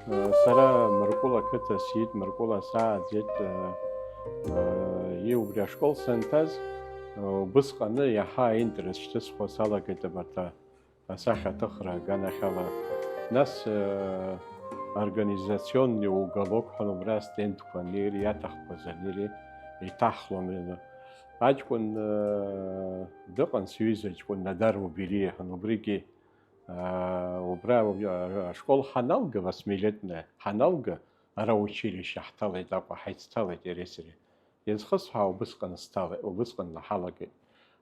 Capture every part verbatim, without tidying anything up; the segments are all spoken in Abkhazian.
Сара Мыркәыла ақыҭа сиит, Мыркәыла сааӡеит. Иубри ашкол санҭаз, убысҟаны иаҳа аинтерес шьҭысхуа салагеит абарҭ асахьаҭыхра аганахьала. Нас организационный уголок ҳәа убра астендқәа анири, иаҭахқәаз анири, иҭаҳлон. Аҷкәын дыҟан, сҩыза ҷкәын Надар Убери иҳәан, убригьы Аа, убра, а, ашкол ҳаналга, восьмилетное ҳаналга, ара училище ҳҭалеит Аҟәа, ҳаицҭалеит иареи сареи. Иазхысҳәаау убысҟан сҭалеит, убысҟан ҳалагеит.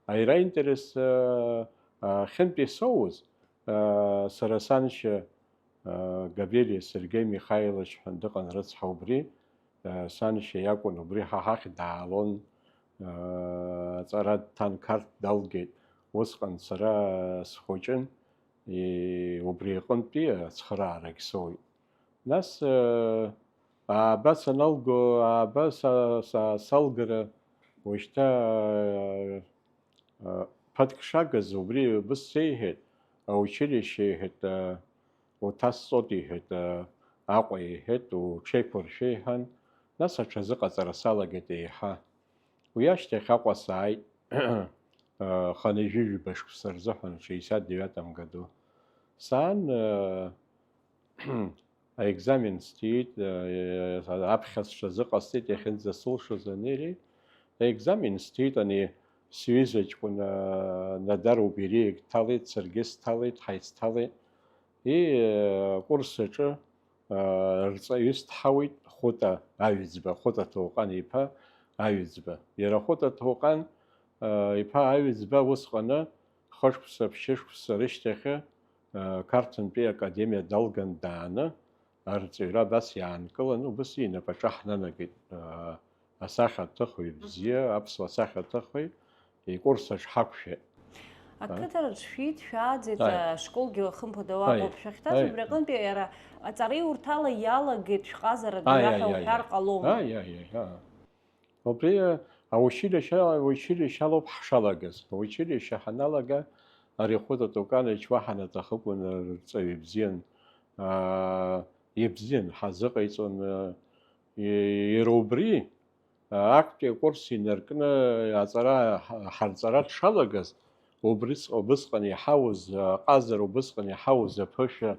Аира интерес, а, а, хьынтәи соуз, а, сара саншьа, а, Гавелиа Сергеи Михайлович ҳәа дыҟан рыцҳа убри, Саншьа иакәын, убри ҳа ҳахь даалон, аҵара дҭан, Қарҭ далгеит. Усҟан сара схәыҷын, убри иҟынтәи ацхыраарагь соуит. Нас ааба саналго, ааба са-, са-, салгара, уажәшьҭа ԥыҭк шагыз убри бысцеиҳәеит, аучилище иҳәеит, уҭасҵоит, иҳәеит, Аҟәа иҳәеит, уҽеиқәыршәа иҳәан, нас аҽазыҟаҵара салагеит еиҳа. Уи ашьҭахь Аҟәа сааит, хынҩажәижәаба шықәса рзыҳәан, шестьдесят девятом году. Саан, аекзамен сҭиит, аԥхьа сҽазыҟасҵеит, иахьынӡасылшоз анеилеит. Аекзамен сҭиит, ани сҩыза ҷкәын, Надар Убери дҭалеит, саргьы сҭалеит, ҳаицҭалеит. И, акурс аҿы, а, рҵаҩыс дҳауеит Хәыта Аҩӡба, Хәыта Ҭоуҟан-иԥа Аҩӡба. Иара Хәыта Ҭоуҟан, а, иԥа Аҩӡба усҟаны хышықәса, ԥшьышықәса рышьҭахьы, а, Қарҭынтәи академиа далган дааны, арҵаҩра абас иаанкыланы, убас инапаҿы ҳнанагеит, а, асахьаҭыхҩы бзиа, аԥсуа сахьаҭыхҩы икурс аҿы ҳақәшәеит. Ақыҭараҿ шәиит, шәааӡеит, Аи. Ашколгьы хымԥада Аи. Уаҟоуп шәахьҭаз, Аи. Убри аҟынтәи иара аҵареи урҭала иалагеит шәҟазара Аи, дҩаҳәа аи, аи, уҳәар аи. Ҟалома? Аи, аи, аи, аи. Убри, а, аучилишье, аучилишье алоуп ҳшалагаз. Аучилишье ҳаналага, ари Хәыта Ҭоуҟан-иԥа уаҳа наҭахыкәын, рҵаҩы ибзиан, аа, ибзиан, ҳазыҟаиҵон, а, и-, иара убри, а, актәи акурс инаркны аҵара, ҳа-, ҳарҵара дшалагаз, убрыҵ-, убысҟан иҳауз, а, аҟазара убысҟан иҳауз аԥышәа,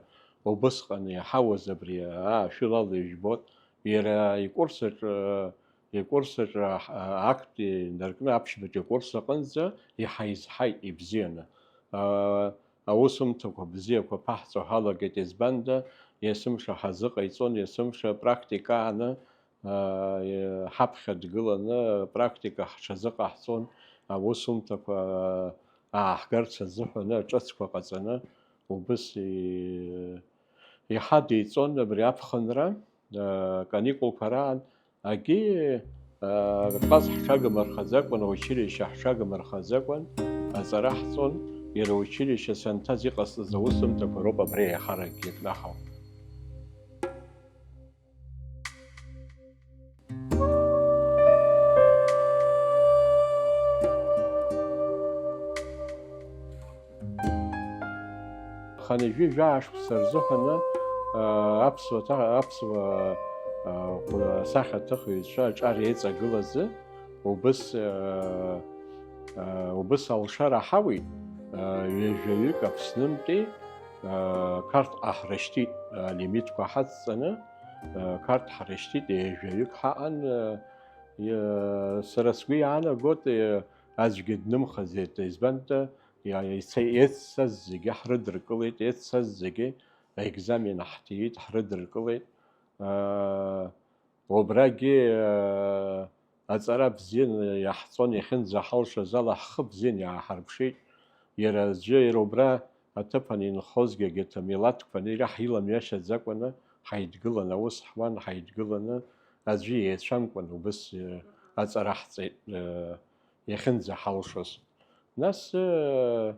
убысҟан иҳауз абри, а, ашәылала ижәбон. Иара икурс аҿы, икурс аҿы аҳ-, актәи инаркны аԥшьбатәи акурс аҟынӡа иҳаизҳаит ибзианы. А, аусумҭақәа бзиақәа ԥаҳҵо ҳалагеит, избанда, есымша ҳазыҟаиҵон, есымша практика ааны, а, е-, ҳаԥхьа дгыланы практика ҳҽазыҟаҳҵон, аусумҭақәа ааҳгарц азыҳәаны аҿыцқәа ҟаҵаны, убыс и-, иҳадиҵон абри аԥхынра, а, каникулқәа раан, Агьи, аа, класс ҳҽагым рхаӡакәан, аучилишье ҳҽагым рхаӡакәан, аҵара ҳҵон, иара аучилишье санҭаз иҟасҵаз аусумҭақәа роуп абри еиҳаракгьы икнаҳау. Хынҩажәи жәаа шықәса рзыҳәаны, аа, аԥсуа ҭа-, аԥсуа, аа, хәы-, асахьаҭыхҩцәа аҿар еиҵагылазы, убыс, аа, аа, убыс алшара ҳауит, аа, ҩажәаҩык Аԥснынтәи, аа, Қарҭҟа ҳрышьҭит, алимитқәа ҳацҵаны, аа, Қарҭ ҳрышьҭит, ҩажәаҩык ҳаҟан, аа, иа-, сара сгәы иаанагоит, иа-, аӡәгьы днымхаӡеит, избан, Иа-, ица-, еиццаз зегьы ҳрыдыркылеит, еиццаз зегьы аекзамен ҳҭиит, ҳрыдыркылеит. Аа, убрагьы, аа, аҵара бзианы иаҳҵон, иахьынӡаҳалшоз ала ҳхы бзианы иааҳарԥшит. Иара аӡәы, иара убра аҭыԥан инхозгьы, егьырҭ амилаҭқәа анеира ҳиламҩашьаӡакәаны ҳаидгылан, аус ҳуан ҳаидгыланы, аӡәы иеицәамкәан убыс, аа, аҵара ҳҵеит, аа, иахьынӡаҳалшоз. Нас, аа,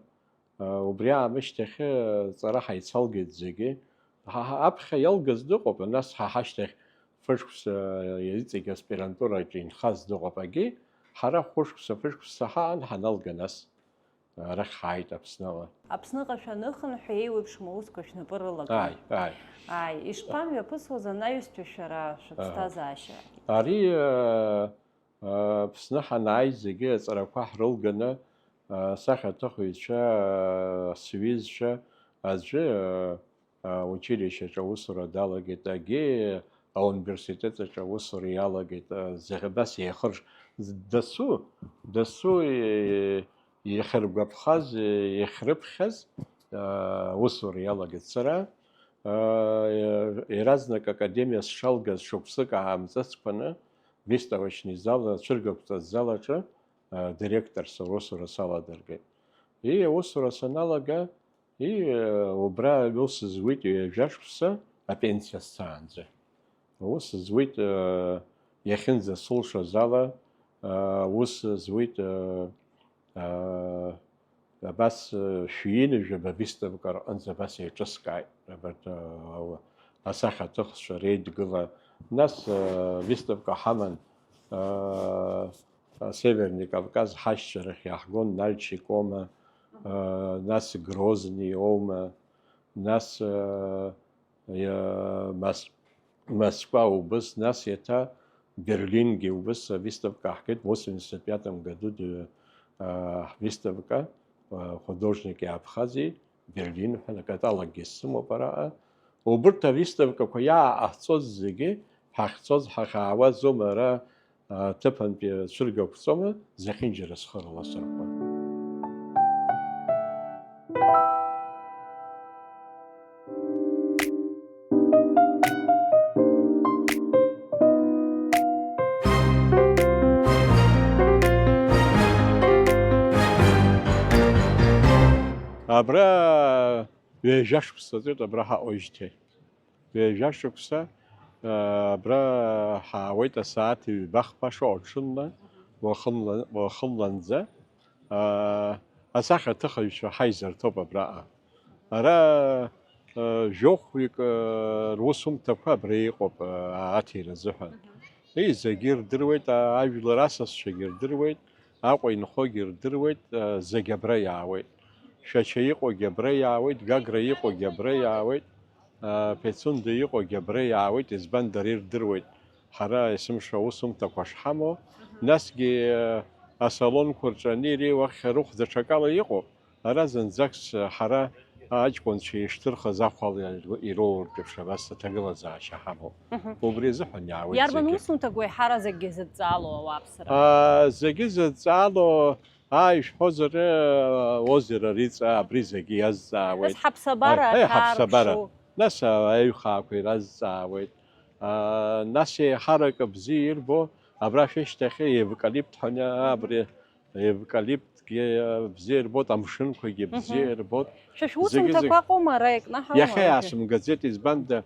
убри аамышьҭахь, аа, ҵара ҳаицалгеит зегьы. Ҳа, ҳа, аԥхьа иалгаз дыҟоуп, нас ҳа ҳашьҭахь фышықәса, аа, иҵегь аспирантураҿы инхаз дыҟоуп. Агьи ҳара хәышықәса, фышықәса ҳаан ҳаналга нас. арахь ҳааит Аԥсныҟа. Аԥсныҟа шәаныхынҳә, еиуеиԥшым аусқәа шәнапы рылагон. Ааи, ааи. Ааи, ишԥамҩаԥысуаз анаҩстәи шәара шәыԥсҭазаашьа? Ари, э, э, Аԥсны ҳанааи зегьы аҵарақәа ҳрылганы, э, асахьаҭыхҩцәа, э, сҩызцәа аӡәы, э, аучилишьеҿы аусура далагеит, егьи ауниверситет аҿы аусура иалагеит, зегь абас еихырш-, дасу, дасу иахьыргәаԥхаз, иахьрыԥхьаз аусура иалагеит. Сара иаразнак академиа сшалгаз шықәсык аамҵыцқәаны выставочный зал, ацәыргақәҵатә зал аҿы директорс аусура саладыргеит. И аусура саналага, и убра аус зуит ҩажәа шықәса апенсиа сцаанӡа. Аус зуит, иахьынӡасылшоз ала, аус зуит, абас шәи ҩынҩажәаба выставка рҟынӡа абас еиҿыскааит абарҭ асахьаҭыхцәа реидгыла. Нас выставка ҳаман, Северный Кавказ ҳашьцәа рахь иаҳгон, Нальчик оума, нас Грозный оума, нас Москва убыс, нас еиҭа Берлингьы убыс авыставка ҳгеит, восемьдесят пятом году ҳвыставка художники Абхазии Берлин ҳәа акаталоггьы сымоуп араҟа. Убырҭ авыставкақәа иааҟаҳҵоз зегьы ҳахьцоз ҳахьаауазоума, ара аҭыԥантәи ацәыргақәҵома, зехьынџьара схы рыласырхәон. Абра ҩажәа шықәса ҵуеит абра ҳаҟоуижьҭеи. Ҩажәа шықәса, абра ҳаауеит асааҭ ҩба-хԥа шыҟоу аҽынла, уахынла-, уахынланӡа, асахьаҭыхыҩцәа ҳаизырҭоуп абраҟа. Ара жәохәҩык русумҭақәа абра иҟоуп аҭира азыҳәан. Ии, зегьы ирдыруеит, ажәлар асасцәагьы ирдыруеит, Аҟәа инхогьы ирдыруеит, зегь абра иаауеит. Шәача иҟоугьы абра иаауеит, Гагра иҟоугьы абра иаауеит, Пицунда иҟоугьы абра иаауеит, избан дара ирдыруеит. Ҳара есымша аусумҭақәа шҳамоу, насгьы асалонқәа рҿы ани-ри уахь рыхәда ҽакала иҟоуп. Ара зынӡакгьы ҳара аҷкәынцәа ишҭырхыз ахәала ироуртә еиԥш абас аҭагылазаашьа ҳамоуп. Мгм. Убри азыҳәан иаауеит зегьы. Иарбан усумҭақәоу еиҳаразакгьы зыдҵаало ауааԥсыра? Аа, зегьы зыдҵаало, аа, ишәҳәозар, озеро Риҵа, абри зегьы иазҵаауеит. Нас ҳаԥсабара, аа, ахьаарԥшу. Ҳаԥсабара. Нас аҩхаақәа иразҵаауеит. Аа, нас еиҳарак бзиа ирбо, абра шәышьҭахьы евкалипт ҳәа, абри Евкалиптгьы бзиа ирбоит, амшынқәагьы бзиа ирбоит. Шәа шәусумҭақәа ыҟоума ара икнаҳауама? Иахьа иаасымгаӡеит, избанда,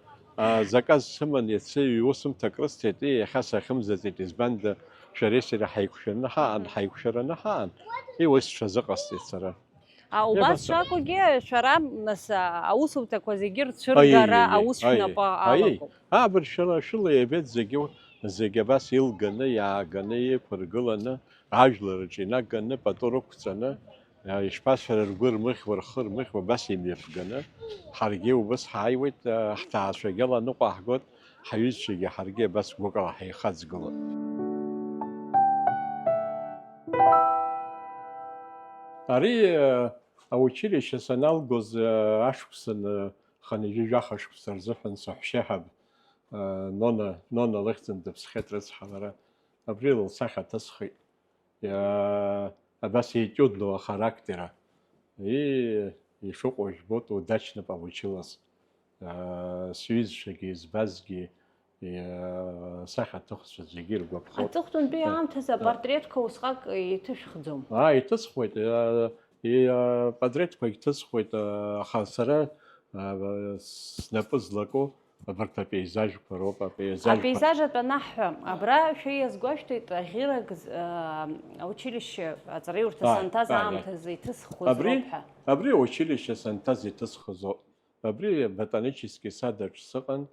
заказ сыман иацы ҩусумҭак рысҭеит, ииа, иахьа сахьымӡаӡеит, избанда, шәареи сареи ҳаиқәшәаны ҳаан, ҳаиқәшәараны ҳаан, ииа, уи сҽазыҟасҵеит сара. А, убас шакәугьы, шәара, нас, аусумҭақәа зегьы рцәыргара аус шәнапы алакуп. Абыржәшьҭа шәыла иабеит зегьы, зегьы абас илганы, иааганы, иқәыргыланы, ажәлар рҿы инаганы, пату рықәҵаны, ишԥасҳәара, ргәы рмыхьуа, рхы рмыхьуа, абас имҩаԥганы, ҳаргьы убас ҳааиуеит, ҳҭаацәагьы ала аныҟәаҳгоит, ҳаҩызцәагьы ҳаргьы абас гәыкала ҳаихаҵгылоит. Ари аучилишье саналгоз ашықәсан, хынҩажәи жәаха шықәса рзыҳәан саҳәшьаҳәа, Нона, Нона лыхьӡын, дыԥсхьеит рыцҳа лара. Абри лсахьа ҭысхит. Иа-, абас етиудного характера. И, ишыҟоу жәбоит, удачно получилось. Сҩызцәагьы, избазгьы, асахьаҭыхцәа зегьы иргәаԥхоит. Аҵыхәтәантәи аамҭазы апортретқәа усҟак иҭышәхӡом? Аа, иҭысхуеит. Апортретқәагь ҭысхуеит, аха сара снапы злаку абарҭ апеизажқәа роуп, апеизажқәа. Апеизаж атәы анаҳҳәа, абра шәа иазгәашәҭеит, аӷьырак з-, аа, аучилишьче аҵараиурҭа санҭаз аамҭазы иҭысхуаз роуп ҳәа. Абри аучилишьче санҭаз иҭысхыз роуп. Абри ботанический садаҿ сыҟан,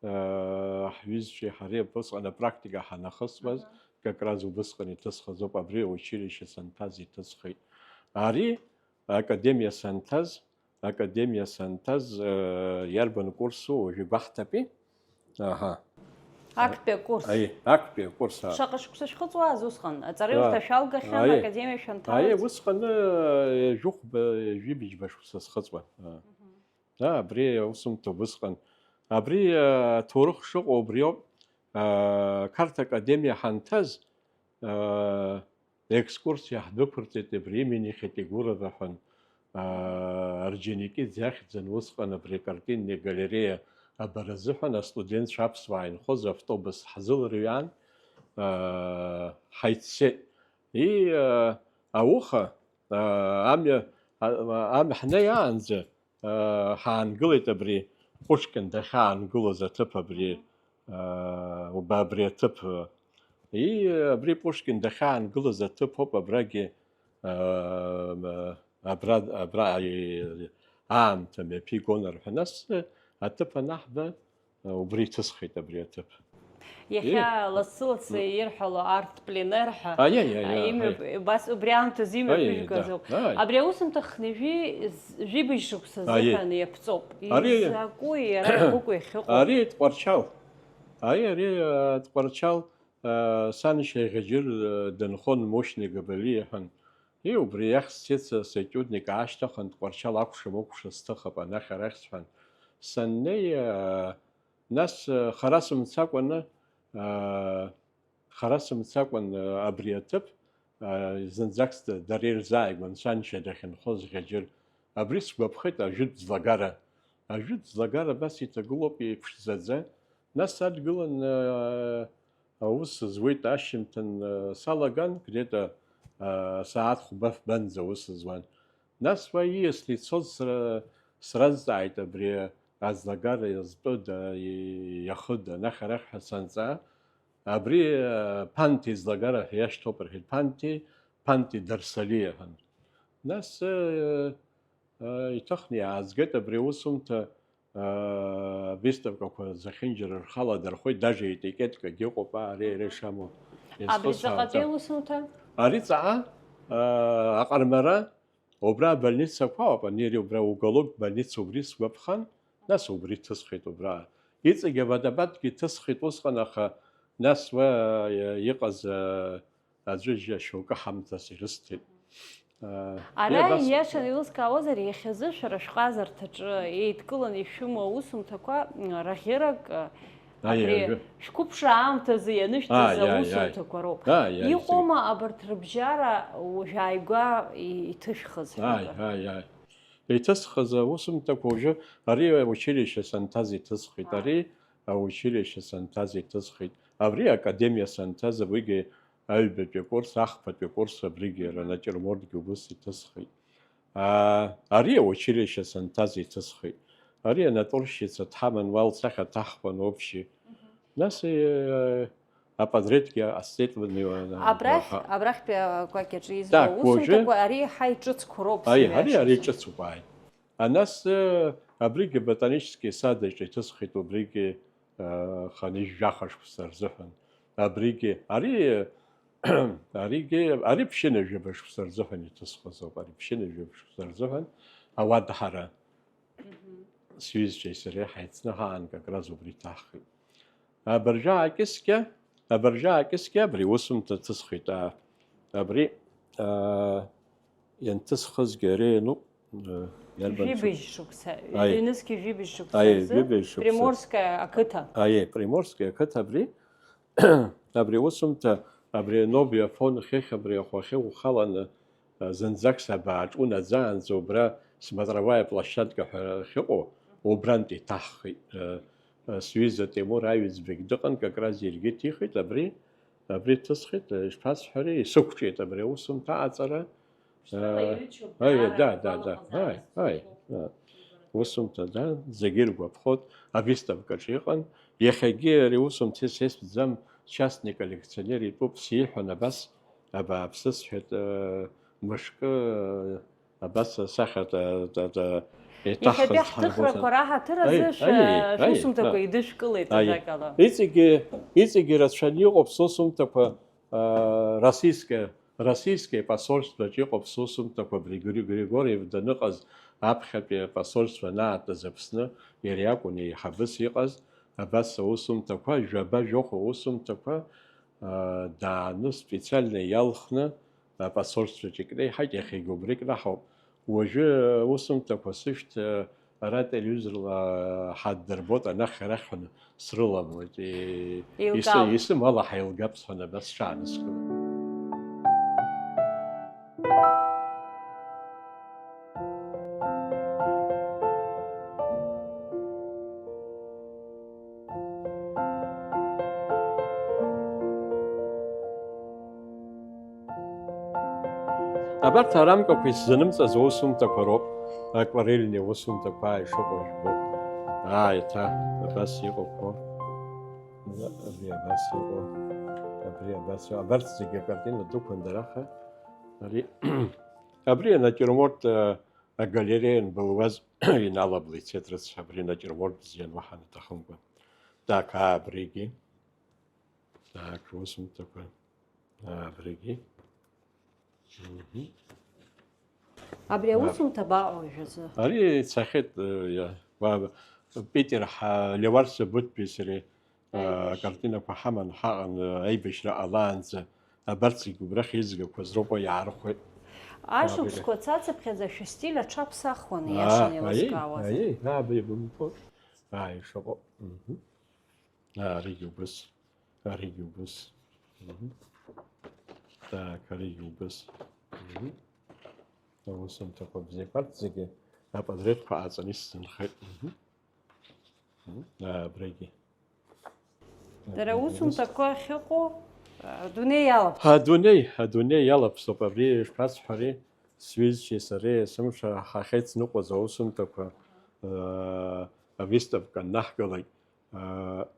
аа, ҳҩызцәеи ҳареи усҟан апрактика ҳанахысуаз, как раз убысҟан иҭысхыз роуп, абри аучилишьче санҭаз иҭысхит. Ари академиа санҭаз, академиа санҭаз, э, иарбан курсу уажәы игәаҳҭапи? Аҳа. Актәи акурс. Аи, актәи акурс, аа. Шаҟа шықәса шәхыҵуаз усҟан? Аҵараиурҭа шәалгахьан, аи, академиа шәанҭалаз? Аи, усҟаны, э, жәохәба, жәибжьба шықәса схыҵуан. Аа. Да, абри аусумҭа убысҟан. Абри, э, аҭоурых шыҟоу убриоуп. Э, Қарҭ академиа ҳанҭаз, э, Екскурсиа ҳдәықәырҵеит абри имени Хетигурова ҳәа, аа, Орджоникидзе ахьӡын усҟан абри акартинный галереиа абара азыҳәан астудентцәа аԥсуаа инхоз автобус ҳзылырҩаан, аа, ҳаиццеит. И, аа, ауха, аа, амҩа, а-, амҩа ҳнеиаанӡа, Ҳаангылеит абри Пушкин дахьаангылоз аҭыԥ абри, убри абри аҭыԥ. И, абри Пушкин дахьаангылоз аҭыԥ ауп абрагьы, абра, абра аамҭа мҩаԥигон рҳәа. Нас аҭыԥ анаҳба, Убри иҭысхит абри аҭыԥ. Иахьа лассы-лассы ирҳәало арт-пленер ҳәа, Аиеи, аиеи, имҩа-, аиеи. Убас убри аамҭазы Аиеи, имҩаԥыжәгаз да, ауп. Аиеи. Абри аусумҭа хынҩажәи з-, жәибжь шықәса Аиеи. Азыҳәан иаԥҵоуп. Ари Изакәи иара иагәыкуа иахьыҟоу? Ари Тҟәарчал. Аи, ари, а, Тҟәарчал, а, саншьа Ӷьаџьыр, а, дынхон Мушьни Габали иҳәан. И, убри иахь сцеит са сотрудник аашьҭыхын, Тҟәарчал акәша-мыкәша сҭыхып, анахь-арахь сҳәан. Саннеи, аа, нас, аа, хара сымцакәаны, аа, хара сымцакәан, аа, абри аҭыԥ, аа, зынӡак сда-, дара ирзааигәан, саншьа дахьынхоз Ӷьаџьыр. Абри сгәаԥхеит ажәытә ӡлагара. Ажәытә ӡлагара абас иҭагылоуп еиқәшьӡаӡа. Нас садгылан, аа, Аус зуеит ашьыжьымҭан, э, салаган, где-то, э, сааҭ хәба-фбанӡа аус зуан. Нас уа ииасны ицоз сра-, сразҵааит абри аӡлагара иазтәыда, и-, иахыда, анахь-арахь ҳәа санҵаа, абри, э, Ԥанти ӡлагара ҳәа иашьҭоуп рҳәеит, Ԥанти, Ԥанти Дарсалиа ҳәа. Нас, э, э, иҭыхны иаазгеит абри аусумҭа, Выставкақәа зехьынџьара рхала дырхоит, даже етикеткагьы ыҟоуп, ари иара ишамоу. Абри заҟатәи аусумҭа? Ари ҵаҟа, аҟармара, убра абольницақәа ауп, ани ари убра уголок больница убри сгәаԥхан, нас убри ҭысхит убра. Иҵегь абатабатгьы ҭысхит усҟан, аха нас уа иҟаз, Аӡәы-џьа шьоукы ҳамҭас ирысҭеит. Ара, ииашаны еилыскаауазар, иахьазы шәара шәҟазарҭаҿы еидкыланы ишәымоу аусумҭақәа, раӷьырак, абри шәқәыԥшра аамҭазы ианышәҵаз аусумҭақәа роуп. Иҟоума абарҭ рыбжьара уажә ааигәа иҭышәхыз ҳәа? Иҭысхыз аусумҭақәа уажәы ари аучилишье санҭаз иҭысхит, ари аучилишье санҭаз иҭысхит, абри академиа санҭаз, абригьы аҩбатәи акурс, ахԥатәи акурс абригьы иара анатиурмортгьы убыс иҭысхит. Аа, ари аучилишье санҭаз иҭысхит. Ари анатурщица дҳаман, уа лсахьа ҭаҳхуан вообще. Нас, э, апатретгьы ҟасҵеит. Абрахь, абрахьтәи акәакь аҿы изуа Так, уажәы- усумҭақәа ари еиҳа иҿыцқәа роуп. Аи, ари, ари сиҩашьаҿы. Ҿыцуп, ааи. Анас, э, абригьы ботанический сад аҿы иҭысхит, убригьы, э, хынҩажәаха шықәса рзыҳәан. Абригьы, ари, аригьы, ари ԥшьынҩажәаба шықәса рзыҳәан иҭысхыз ауп, ари ԥшьынҩажәаба шықәса рзыҳәан ауадҳара. Мгм. Сҩызцәеи сареи ҳаицны ҳаан, как раз убри иҭаҳхит. Абыржәы аакьыскьа, абыржәы аакьыскьа абри усумҭа ҭысхит, аа. Абри, аа, ианҭысхызгьы ари иануп, э, иарбан шықәса? Жәибжь шықәса, Аи. Ҩнызқьи жәибжь шықәса Аи, рзы, жәибжь шықәса. Приморская ақыҭа. Аи, Приморская ақыҭа абри. Абри усумҭа, абри аноуп иафон хыхь, абри ахәахьы ухаланы, зынӡак сабааҿ унаӡаанӡа убра смотровая площадка ҳәа ахьыҟоу, убрантә иҭаҳхит. Сҩыза Тимур Аҩӡбагь дыҟан, как раз иаргьы иҭихит, абри, абри ҭысхит, ишԥасҳәари, исықәҿиеит абри аусумҭа аҵара. Шьҭа Э, лаирыччоуп, аиеи, даара да, да, да, ҟалаҟазаара аи, аи, сҭахуп. Да. Усумҭа, да, зегьы иргәаԥхоит, авиставкаҿы иҟан. Иахьагьы ари усумҭа исеиԥшӡам, частный коллекционер итәуп, сиҳәон абас, абааԥсы, сҳәеит, э, мышкы, э, абас асахьа, та, та, та, еиҭаҳхыз Иахьатәи ҳҭыхрақәа ҳаргәаҭан. Раҳаҭыр азы Аи, шәа-, аи, аи, шәусумҭақәа аи. Идышәкылеит, Аи. Ажәакала. Иҵегьы, иҵегьы рацәаны иҟоуп сусумҭақәа, э, российская Российское посольствоаҿ иҟоуп сусумҭақәа, Григори Григорьев даныҟаз аԥхьатәи апосольство анаатыз Аԥсны иара иакәын еиҳабыс иҟаз, абас аусумҭақәа, жәаба-жәохә аусумҭақәа, аа, дааны специально иалхны апосольствоаҿ икнеиҳаит, иахьагьы убра икнаҳауп. Уажәы аусумҭақәа сышәҭ, ара телевизорла ҳаддырбоит, анахь-арахь ҳәа срыламлеит. Е, Еилкаауп. Исымала ҳаилгап сҳәан, абас сҽааныскылеит. Абарҭ арамкақәа исзанымҵаз аусумҭақәа роуп, акварельни аусумҭақәа ишыҟоу жәбоит. Аа, еиҭа абас иҟоуп, абри абас иҟоу, абри абас иҟоу. Абарҭ зегьы акартина дуқәан дара, аха ари, абри анатиурморт, а, агалереиа анбылуаз иналаблит, ицеит рыцҳа, абри анатиурморт бзиан уаҳа анаҭахымкәа. Так, аа, абригьы. Так, усумҭақәа. Абригьы. Мгм. Абри аусумҭа абаҟоу уажәазы? Ари цахьеит, э, иа-, уа, Питер ҳа-, Леуарса Быҭәбеи сареи, э, Аибашьра. Акартинақәа ҳаман ҳаҟан, э, аибашьра ҟалаанӡа, абарҭ зегьы убрахь еизгақәаз роуп иаарыхуеит. Ашықәсқәа Абри. Цацыԥхьаӡа шәыстиль аҽаԥсахуан, Аа, иашаны аиеи, еилызкаауазар. Аиеи, аа, абри бымбои? Аа, ишыҟоу. Мгм. Аа, аригьы убыс. Аригьы убыс. Мгм. Так, аригьы убыс. Мгм. Аусумҭақәа бзиақәа, арҭ зегьы апатреҭқәа ааҵаны исзынхеит. Мгм. Мгм. Аа, абригьы. Дара Аригьы убыс. Аусумҭақәа ахьыҟоу, адунеи иалаԥш. Адунеи, адунеи иалаԥсоуп. Абри ишԥасҳәари, сҩызцәеи сареи есымша ҳахьеицныҟәоз аусумҭақәа, аа, авыставка аннаҳгалак, аа,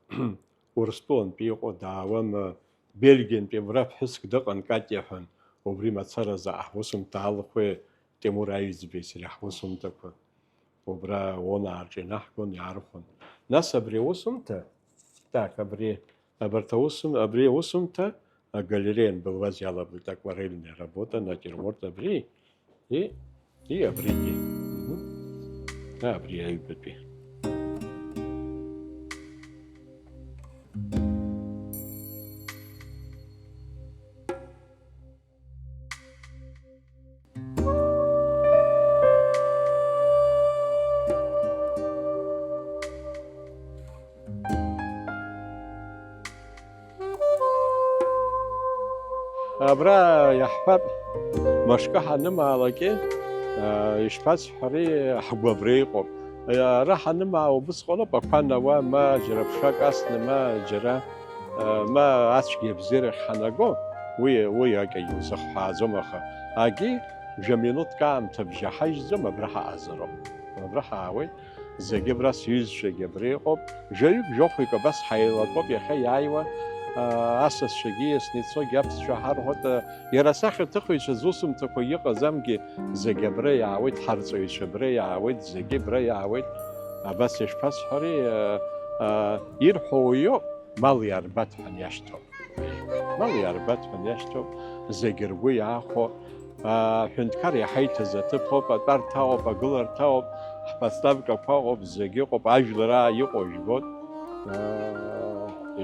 Урыстәылантәи иҟоу даауама, Бельгиантәи абра ԥҳәыск дыҟан, Катиа ҳәа, убри мацаразы ҳусумҭа алхуеи, Тимур Аҩӡбеи сареи ҳусумҭақәа. Убра Онаа рҿы инаҳгон, иаарыхәон. Нас абри аусумҭа, так, абри, абарҭ аусум-, абри аусумҭа агалереиа анбылуаз иалаблит, акварельная работа, натюрморт абри, и, и абригьы. Мгм. А, абри аҩбатәи. Абра иаҳҳәап, мышкы ҳанымаалакгьы, аа, ишԥасҳәари, ҳгәы абра иҟоуп. Ара ҳанымаауа убысҟаноуп ақәа науа, ма џьара ԥшак асны, ма џьара, аа, ма ацәгьа абзиарахь ҳанаго, уи, уи акагьы узыхҳәааӡом, аха агьи жәа-минуҭк аамҭа бжьаҳажьӡом, абра ҳаҟазароуп. Абра ҳаауеит. Зегьы абра сҩызцәагьы абра иҟоуп. Жәаҩык, жәохәҩык абас ҳаилатәоуп иахьа иааиуа, аа, асасцәагьы ииасны ицогьы аԥсшәа ҳарҳәоит. Иара асахьаҭыхыҩцәа зусумҭақәа иҟаӡамгьы зегьы абра иаауеит, ҳарҵаҩцәа абра иаауеит, зегьы абра иаауеит. Абас ишԥасҳәари, аа, аа, ирҳәо уаҩуп, мал иарбаҭ ҳәа иашьҭоуп. Мал иарбаҭ ҳәа иашьҭоуп, зегь ргәы иаахәо, аҳәынҭқар иаҳаиҭаз аҭыԥ ауп, атәарҭа ауп, агыларҭа ауп, ҳподставкақәа ыҟоуп, зегь ыҟоуп, ажәлар аа иҟоу жәбоит.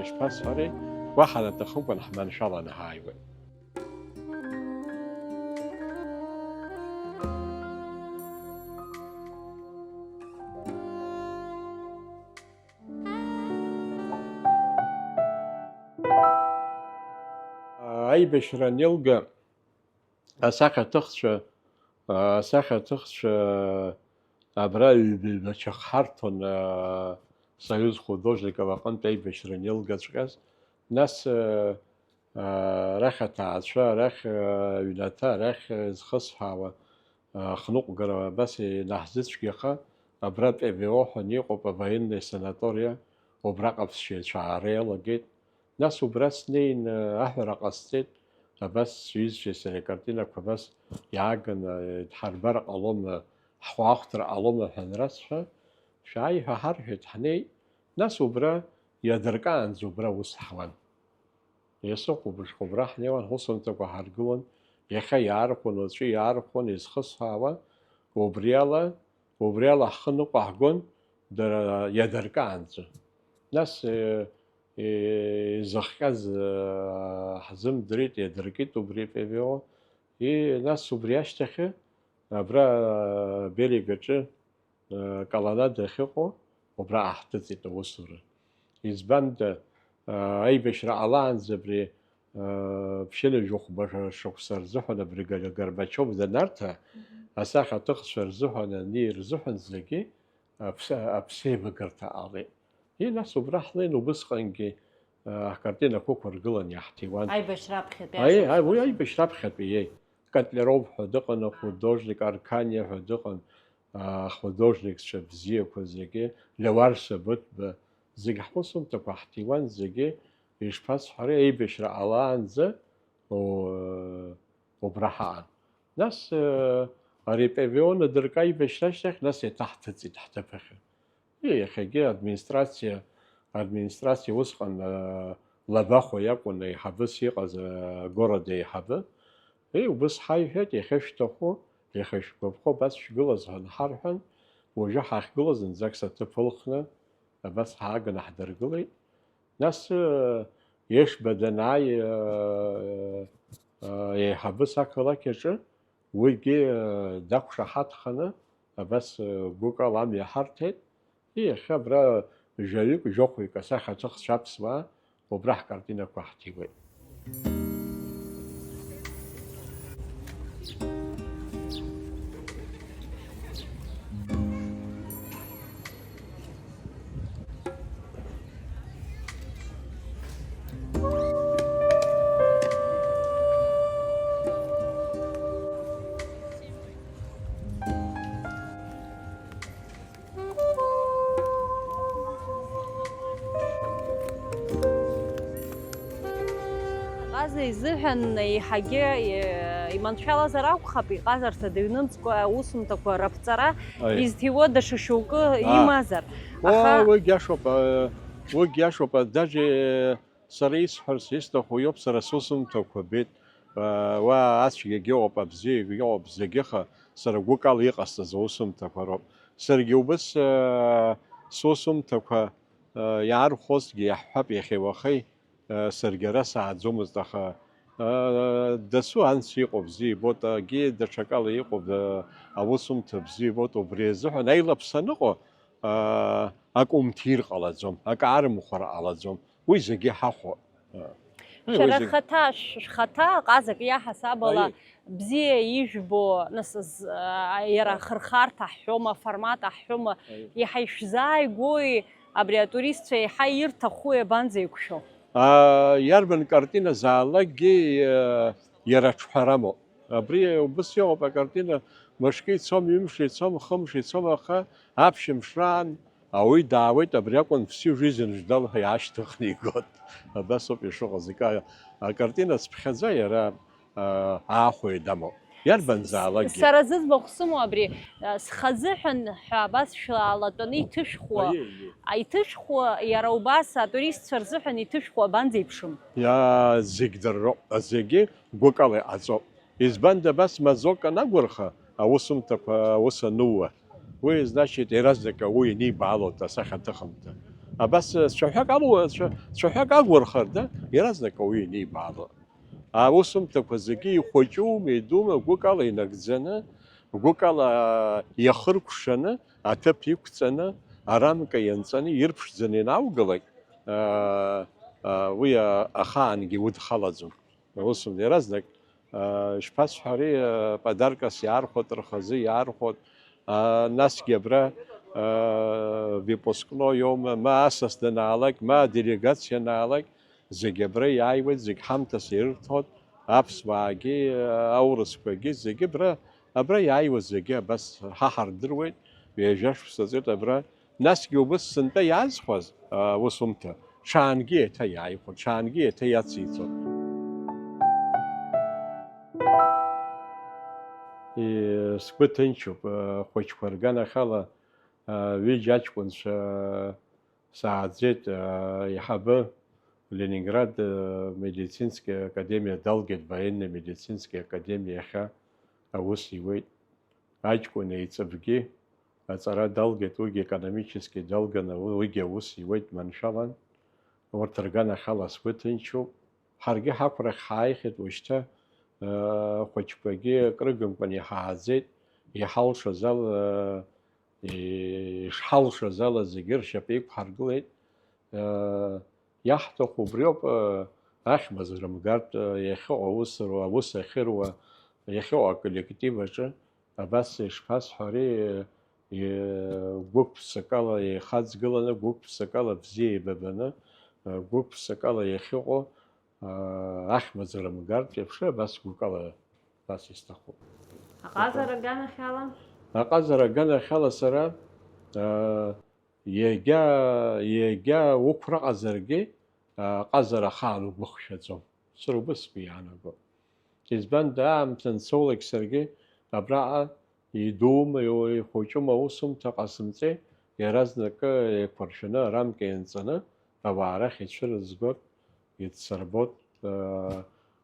Ишԥасҳәари, уаҳа наҭахымкәан ҳманшәаланы ҳааиуеит. Аибашьра анеилга, асахьаҭыхцәа, асахьаҭыхцәа абра ҩба-ҩбача хҳарҭон, Союз художников аҟынтә аибашьра анеилгаҵәҟьаз, нас, арахь аҭаацәа, арахь аҩнаҭа, арахь зхысҳәаауа, ахныҟәгара абас ианаҳзыцәгьаха, абра П В О ҳәа иҟоуп, авоенный санаториа, убра ҟаԥсшьаҩцәа аара иалагеит. Нас убра снеин, аҳәара ҟасҵеит, абас сҩызцәеи сареи акартинақәа абас иааганы, дҳарбар ҟалома, ҳхәаахәҭра ҟалома ҳәа анрасҳәа, шәааи ҳәа ҳарҳәеит, ҳнеит. Нас убра иадыркаанӡа убра аус ҳауан. Иасыхәо быжьхо убра ҳнеиуан, ҳусумҭақәа ҳаргылон, Иахьа иаархәон, уаҵәы иаархәон, изхысҳәаауа, убри ала, убри ала ҳхы ныҟәаҳгон, дара иадыркаанӡа. Нас, э, э, изыхҟьаз, э, ҳзымдырит, иадыркит убри П В О. И, нас убри ашьҭахьы, абра, э, Белегаҿы, э, колоннада ахьыҟоу, убра ааҳҭыҵит аусура. Избанда, э, аибашьра ҟалаанӡа абри, э, ԥшьынҩажәи хәба шықәса рзыҳәан абри Гор-, Горбачиов данарҭа, мгм, асахьаҭыхцәа рзыҳәан, ани рзыҳәан зегьы аԥс-, аԥсеивагарҭа ҟалеит. И, нас убра ҳнеин убысҟангьы, э, ҳкартинақәа ықәыргылан иаҳҭиуан. Аибашьра аԥхьатәи Аи, ашықәсқәа аи, уи рзы. Аибашьра аԥхьатәи, иеи. Котляров ҳәа дыҟан, ахудожник Арканиа ҳәа дыҟан, ахудожникцәа бзиақәа зегьы, Леуарса Быҭәба, зегь ҳусумҭақәа ҳҭиуан, зегьы, ишԥасҳәари, аибашьра ҟалаанӡа, о, убра ҳаҟан. Нас, э, ари П В О надыркы аибашьра ашьҭахь, нас еиҭаҳҭыҵит ҳҭыԥ ахь. Ииашагьы администрациа, администрациа усҟан, э, Лабахәа иакәын аиҳабыс иҟаз, э, агород аиҳабы. Еи, убыс ҳаиҳәеит, иахьа шәҭаху, иахьа шәгәаԥхо, абас шәгылаз ҳәа ҳарҳәан, уажәы ҳахьгылаз зынӡак саҭыԥ ылхны, абас ҳааганы ҳдыргылеит. Нас, э, Ешба данааи, э, э, еиҳабыс ақалақь аҿы, уигьы, э, дақәшаҳаҭханы, абас, э, гәыкала амҩа ҳарҭеит. И, иахьа абра жәаҩык, жәохәҩык асахьаҭыхцәа аԥсуаа убра ҳкартинақәа ҳҭиуеит. Ҟаза изыҳәан еиҳагьы, е, иманшәалазар акәхап, иҟазарҭа дыҩнымҵкәа аусумҭақәа раԥҵара. Аи. Изҭиуа даҽа шьоукы, а, имазар. О, аха уигь иашоуп, э, уигь иашоуп, даже, э, сара исҳәарц исҭаху иоуп, сара сусумҭақәа беит, э, уа ацәгьагьы ыҟоуп, абзиагьы ыҟоуп, зегьы, аха сара гәыкала иҟасҵаз аусумҭақәа роуп. Саргьы убыс, э, сусумҭақәа, э, иаархәозҭгьы иаҳҳәап иахьеи уахеи, э, саргьы ара сааӡомызт, аха, э, дасу анс иҟоу бзиа ибоит, агьи даҽакала иҟоу, э, аусумҭа бзиа ибоит, убри азыҳәан аилаԥса аныҟоу, э, акы умҭир ҟалаӡом, акы аарымхәар ҟалаӡом, уи зегьы ҳахәо. Э, уи Шәара зегь- хаҭа, шә-, шәхаҭа ҟазак иаҳасабала Аиеи. Бзиа ижәбо, нас, з-, а, иара ахырхарҭа ҳҳәома, аформат ҳҳәома, Аиеи. Иаҳа ишәзааигәои, абри атуристцәа еиҳа ирҭахуи, абанӡа еиқәшәо? А, иарбан картиназаалакгьы, э, иара аҿҳәара амоуп. Абри убыс иҟоуп акартина, мышкы ицом, ҩымш ицом, хымш ицом, аха аԥшьымш раан ауаҩы даауеит, абри акәын всю жизнь ждал ҳәа иаашьҭыхны игот. Абас ауп ишыҟаз. Ика-, акартина цыԥхьаӡа иара, а, аахәаҩ дамоуп. Иарбанзаалакгьы. Сара зыӡбахә сымоу абри, а, схазыҳәан ҳәа абас шәлаалатәаны иҭышәхуа, Аиеи, аиеи. Иҭышәхуа иара убас атуристцәа рзыҳәан иҭышәхуа абанӡеиԥшым? Иа-, зегь дырроуп, зегьы гәыкала иҟаҵоуп. Избанда абас маӡоук анагәырха, аусумҭақәа аус анууа, уи, значит, иаразнак ауаҩы инибаалоит асахьаҭыхымҭа. Абас, э, цәаҳәак алу-, цәа-, цәаҳәак агәырхар, да, иаразнак ауаҩы инибаалоит. Аусумҭақәа зегьы ихәыҷума, идуума, гәыкала инагӡаны, гәыкала иахыркәшаны, аҭыԥ иқәҵаны, арамка ианҵаны, ирԥшӡаны ианаугалак, аа, аа, уи, а-, ахаангьы удхалаӡом. Усумҭа иаразнак, аа, ишԥасҳәари, аа, подаркас иаархәот, рхазы иаархәот, аа, насгьы абра, аа, выпускной иоума, ма асас данаалак, ма аделегациа анаалак, зегь абра иааиуеит, зегь ҳамҭас ирырҭоит, аԥсуаагьы, аурысқәагьы, зегьы абра, абра иааиуа зегьы абас ҳа ҳардыруеит, ҩажәа шықәса ҵуеит абра. Насгьы убыс сынтәа иаазхәаз, а, усумҭа, ҽаангьы еиҭа иааихәо, ҽаангьы еиҭа иациҵон. Е, сгәы ҭынчуп, а, хәыҷқәа рганахьала, а, ҩыџьа аҷкәынцәа, а, сааӡеит, а, аиҳабы, Ленинград медицинская академиа далгеит, военный медицинская академиа иахьа аус иуеит. Аҷкәын еиҵыбгьы аҵара далгеит, уигьы экономически далганы, уигьы аус иуеит маншәалан. Урҭ рганахьала сгәы ҭынчуп. Ҳаргьы ҳақәрахь ҳааихьеит уажәшьҭа, ахәыҷқәагьы акрыгамкәан иҳааӡеит, иҳалшаз ала, ишҳалшаз ала зегьы ршьапы иқәҳаргылеит. Иаҳҭаху убриоуп, ахьмыӡӷ рымгартә, иахьыҟоу аусура, аус ахьыруа, иахьыҟоу аколлектив аҿы, абас ишԥасҳәари, гәык-ԥсыкала еихаҵгыланы, гәык-ԥсыкала бзиа еибабаны, гәык-ԥсыкала иахьыҟоу, ахьмыӡӷ рымгартә еиԥш, абас гәыкала абас исҭахуп. Аҟазара аганахьала? Аҟазара аганахьала сара, егьа, егьа уқәра ҟазаргьы, аҟазара ахаан угәы хшәаӡом. Сара убыс сгәы иаанаго. Избан, аамҭа анцалак саргьы абраҟа идуума, ихәыҷума аусумҭа ҟасымҵеи, иаразнакы еиқәыршәаны арамка ианҵаны, ауаа рахь ицәырызгоит, идсырбоит,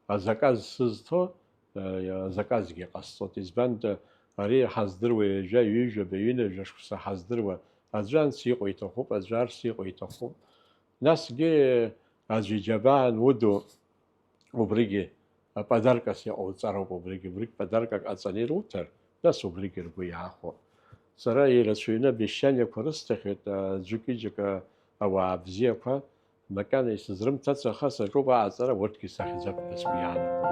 азаказ сызҭо, азаказгьы ҟасҵоит. Избанда, ари ҳаздыруа ҩажәа, ҩажәаба, ҩынҩажәа шықәса ҳаздыруа, аӡәы анс иҟоу иҭахуп, аӡәы арс иҟоу иҭахуп. Насгьы аӡәы иџьабаан уду, убригьы подаркас иҟауҵароуп, убригьы, убригь подаркак ҟаҵаны ируҭар, нас убригьы ргәы иаахәо. Сара ирацәаҩны обещаниақәа рысҭахьеит, аӡәык-ҩыџьак ауаа бзиақәа, макьана исызрымҭац, аха саҿуп аҟаҵара, урҭгьы сахьӡап ҳәа сгәы иаанагоит.